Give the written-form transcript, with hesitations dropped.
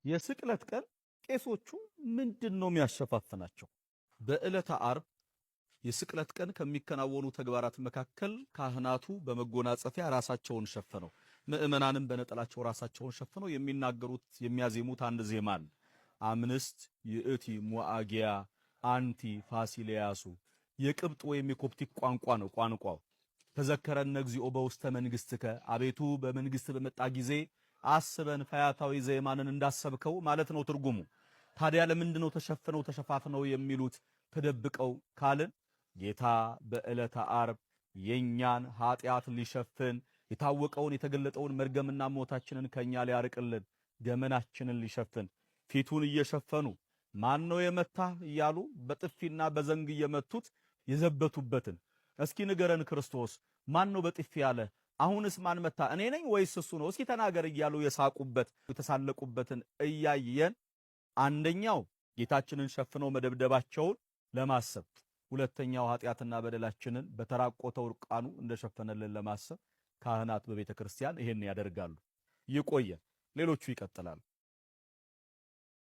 የስቅለት ቀን ቄሶቹ ምንድን ነው የሚያሸፋፍናቸው? በዕለተ ዓርብ የስቅለት ቀን ከሚከናወኑ ተግባራት መካከል ካህናቱ በመጎናጸፊያ ራሳቸውን ሸፍነው፣ ምዕመናንም በነጠላቸው ራሳቸውን ሸፍነው የሚናገሩት የሚያዜሙት አንድ ዜማ አለ። አምንስት ይእቲ ሙአጊያ አንቲ ፋሲሊያሱ፣ የቅብጥ ወይም የኮፕቲክ ቋንቋ ነው ቋንቋው። ተዘከረነ እግዚኦ በውስተ መንግስትከ፣ አቤቱ በመንግስት በመጣ ጊዜ አስበን፣ ፈያታዊ ዘየማንን እንዳሰብከው ማለት ነው ትርጉሙ። ታዲያ ለምንድነው ተሸፍነው ተሸፋፍነው የሚሉት ተደብቀው ካልን፣ ጌታ በዕለተ ዓርብ የኛን ኃጢአት ሊሸፍን፣ የታወቀውን የተገለጠውን መርገምና ሞታችንን ከኛ ሊያርቅልን፣ ገመናችንን ሊሸፍን ፊቱን እየሸፈኑ ማን ነው የመታህ እያሉ በጥፊና በዘንግ እየመቱት የዘበቱበትን፣ እስኪ ንገረን ክርስቶስ፣ ማን ነው በጥፊ ያለ? አሁንስ ማን መታ? እኔ ነኝ ወይስ እሱ ነው? እስኪ ተናገር እያሉ የሳቁበት የተሳለቁበትን እያየን፣ አንደኛው ጌታችንን ሸፍነው መደብደባቸውን ለማሰብ፣ ሁለተኛው ኃጢአትና በደላችንን በተራቆተው እርቃኑ እንደሸፈነልን ለማሰብ ካህናት በቤተ ክርስቲያን ይሄን ያደርጋሉ። ይቆየን። ሌሎቹ ይቀጥላሉ።